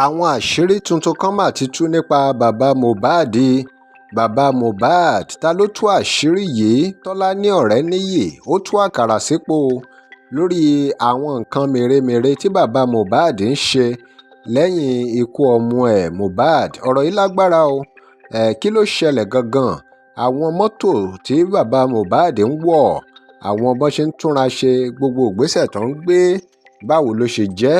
Àwọn àṣírí tuntun kan mà ti tú nípa bàbá Mohbad. Bàbá Mohbad, ta ló tú àṣírí yìí? Tọ́lání Ọ̀rẹ́níyì ó tú àkàrà sípò lórí àwọn nǹkan mèremère tí bàbá Mohbad ń ṣe lẹ́yìn ikú ọmọ ẹ̀ Mohbad. Ọ̀rọ̀ yìí lágbára o. Kí ló ṣẹlẹ̀ gangan? Àwọn mọ́tò tí bàbá Mohbad ń wọ̀, àwọn bó ṣe ń túnra ṣe, gbogbo ìgbésẹ̀ tó ń gbé, báwo ló ṣe jẹ́?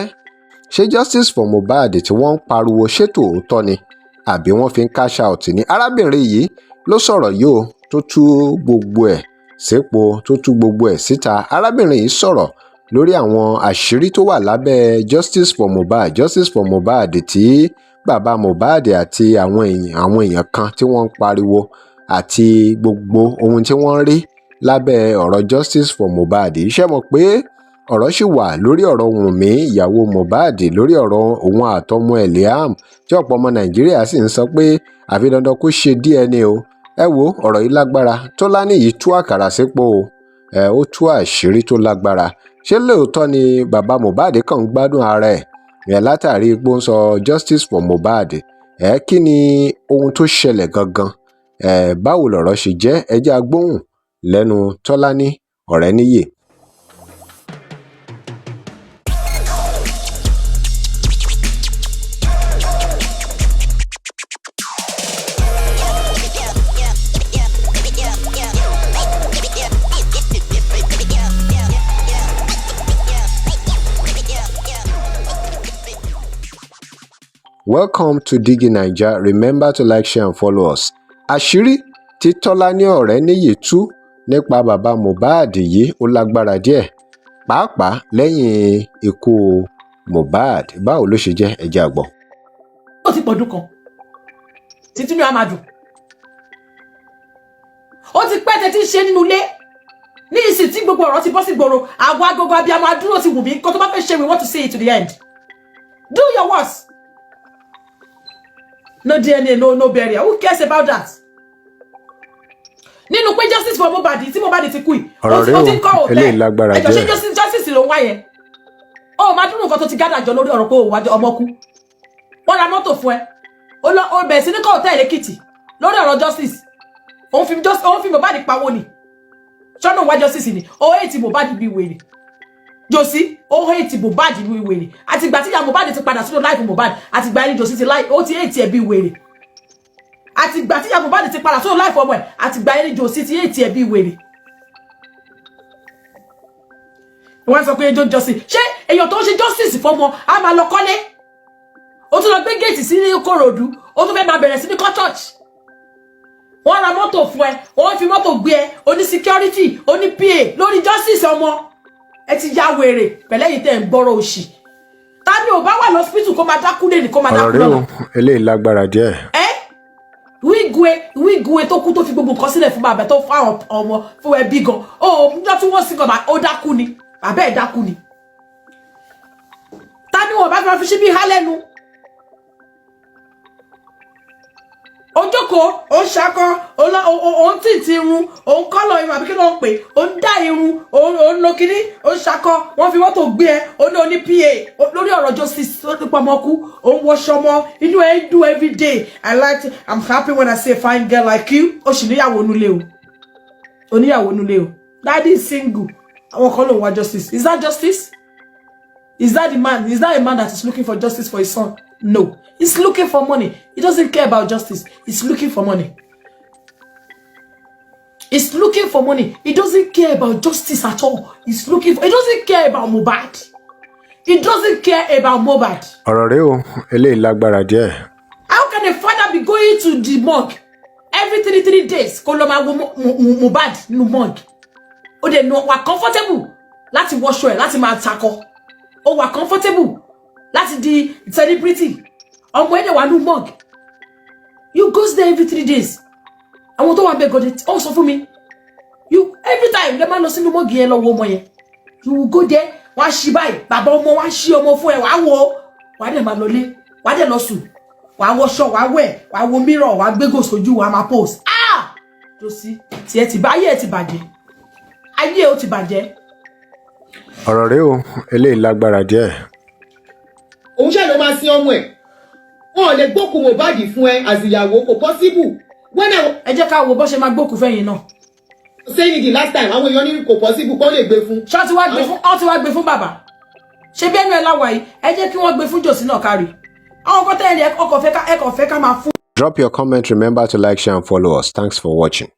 Ṣé justice for Mohbad tí wọ́n ń pariwo, ṣé tòótọ́ ni àbí wọ́n fi ń cash out ni? Arábìnrin yìí ló sọ̀rọ̀ yìí o, tó tú gbogbo ẹ̀ sípò, tó tú gbogbo ẹ̀ síta. Arábìnrin yìí sọ̀rọ̀ lórí àwọn àṣírí tó wà lábẹ́ justice for Mohbad, justice for Mohbad tí bàbá Mohbad àti àwọn èèyàn kan tí wọ́n ń pariwo, àti gbogbo ohun tí wọ́n ń rí lábẹ́ ọ̀rọ̀ justice for Mohbad. Ṣé mọ̀ pé ọ̀rọ̀ ṣì wà lórí ọ̀rọ̀ Wunmi, ìyàwó Mohbad, lórí ọ̀rọ̀ òun àtọmọ ẹ̀ Liam, tí ọ̀pọ̀ ọmọ Nàìjíríà sì ń sọ pé àfi dandan kó ṣe DNA o? Ẹ wo, ọ̀rọ̀ yìí lágbára. Tọ́lání yìí tú àkàrà sípò o. Ẹ ó tú àṣírí tó lágbára. Ṣé lóòótọ́ ni bàbá Mohbad kàn ń gbádùn ara ẹ̀ ẹ̀ látàrí pé ó ń sọ justice for Mohbad ẹ̀? Kí ni ohun tó ṣẹlẹ̀ gangan ẹ̀? Báwo lọ̀rọ̀ ṣe jẹ́? Ẹ jẹ́ a gbóhùn lẹ́nu Tọ́lání Ọ̀rẹ́níyì. Welcome to Digi Naija. Remember to like, share and follow us. Àṣírí tí Tọ́lání Ọ̀rẹ́níyì tú nípa bàbá Mohbad yìí, ó lágbára díẹ̀, pàápàá lẹ́yìn ikú Mohbad. Báwo ló ṣe jẹ́? Ẹ jẹ́ a gbọ́. Ó ti pọ̀dún kan títí ní a máa dùn. Ó ti pẹ́ tẹ́tí ṣe nínú ilé. Ní ìsìn tí gbogbo ọ̀rọ̀ ti bọ́ sí gbòòrò, àwa gbogbo abiyamọ adúró ti wù mí. Kó tó bá fẹ́ ṣe, we want to see it to the end. Do your worst. No DNA, no burial. Who cares about that? Nínú pé justice for Mohbad tí Mohbad ti kú yìí, Ọ̀rọ̀ rẹ ó ti ń kọ́ o, hotel. Eléyìí lágbára Ẹjọ́, ṣé díẹ̀. justice ló ń wá yẹn? Ó máa dúró nǹkan tó ti gádà jọ lórí ọ̀rọ̀ pé òun wájú ọmọ kú. Wọ́n ra mọ́tò fún ẹ, ó lọ, ó bẹ̀rẹ̀ sí ní kọ́ hotel Èkìtì lórí ọ̀rọ̀ justice. Òun fi Mohbad pawó ni. Ṣọ́nà wá justice ni. Ó hate Mohbad bí wèrè. Josi, ó hate Mohbad bí wèrè. Àtìgbà tí ìyá Mohbad ti padà sínú life Mohbad, àtìgbà ẹni Josi ti láì ó ti hate ẹ̀ bí wèrè. Àtìgbà tí ìyá Mohbad ti padà sínú life ọmọ ẹ̀, àtìgbà ẹni Josi ti hate ẹ̀ bí wèrè. Wọ́n sọ pé ẹjọ́ justice, ṣé èèyàn tó ń ṣe justice fọmọ á máa lọ kọ́lé? Ó tún lọ gbé géètì sí Kòròdú, ó tún fẹ́ máa bẹ̀rẹ̀ sí ní kọ́ church. Wọ́n ra mọ́tò fún ẹ, wọ́n fi mọ́tò gbé ẹ, ó ní security, ó ní PA lórí justice ọmọ. Ẹ ti ya wèrè pẹ̀lẹ́ yìí tẹ̀ ń gbọ́rọ̀ òṣì. Ta ni ò bá wà lọ́sípítù kó máa dákú lé ní kó máa Ọ̀rọ̀ dákú rẹ o, lọ́la? Eléyìí lágbára díẹ̀. Ẹ Wigwe, Wigwe tó kú, tó fi gbogbo nǹkan sílẹ̀ fún bàbá, tó fún àwọn ọmọ, fún ẹbí gan, ó níjọ́ tí wọ́n sì gan, ó dákú ni, bàbá ẹ̀ dákú ni. Ta ni wọn bá fi máa fi ṣíbí há lẹ́nu? Ó jókòó, ó ń ṣakọ, ó ń tìǹtì irun, ó ń kọ́lọ̀ irun, àbí kí ló ń pè, ó ń dá irun, ó ń lo kíní, ó ń ṣakọ. Wọ́n fi mọ́tò gbé ẹ, ó ní oní PA lórí ọ̀rọ̀ justice tó ti pamọ́ kú. Ó ń wọṣọ ọmọ, inú ẹ ń dùn every day. I like to, I'm happy when I see a fine girl like you. Ó sì níyàwó nulẹ̀ o, oníyàwó nulẹ̀ o. Daddy is single. Àwọn kan ló ń wá justice. Is that justice? Is that the man? Is that a man that is looking for justice for his son? No. He's looking for money. He doesn't care about justice. He's looking for money. He's looking for money. He doesn't care about justice at all. He doesn't care about Mohbad. He doesn't care about Mohbad. Ọ̀rọ̀ rẹ o, eléyìí lágbára díẹ̀. How can a father be going to the morgue every 3 3 days kó lọ máa wo Mohbad nínú morgue? Ó dẹ̀ nù wà comfortable láti wọṣọ ẹ̀, láti máa takọ. Ó wà comfortable láti di celebrity. Ọmọ ẹ̀ dẹ̀ wà nínú morgue. You goes there every 3 days. Àwọn tó wà bẹ́ẹ̀ gọ́dẹ̀ ó sọ fún mi. You every time lè máa lọ sínú morgue yẹn lọ wo ọmọ yẹn. You will go there, wọ́n á ṣí báyìí, bàbá ọmọ wọ́n á ṣí ọmọ fún ẹ, wàá wo, wàá dẹ̀ máa lọlé, wàá dẹ̀ lọ sùn, wàá wọṣọ, wàá wẹ̀, wàá wo mirror, wàá gbégò sójú, wàá máa post. Ah! Josi, tiẹ̀ ti bá ayé ẹ̀ ti bàjẹ́. Ayé ẹ̀ ó ti bàjẹ́. Ọ̀rọ̀ rẹ o, eléyìí lágbára díẹ̀. Òun ṣe ló máa sin ọmọ ẹ̀. Wọn ò lè gbókùú Mohbad fún ẹ as ìyàwó, kò possible. When I Ẹ jẹ́ ká wo bó ṣe máa gbókùú fẹ́yìn náà. was saying it the last time, àwọn èèyàn ní kò possible kó lè gbé fún. Ṣé wọ́n ti wá gbé fún, wọ́n ti wá gbé fún bàbá? Ṣé bí ẹnu ẹ láwàá yìí, ẹ jẹ́ kí wọ́n gbé fún jòsí náà kárí àwọn kan tẹ́lẹ̀. Ọkọ̀ fẹ́ ká, ẹ kàn fẹ́ ká máa fún Drop your comment. Remember to like, share, and follow us. Thanks for watching.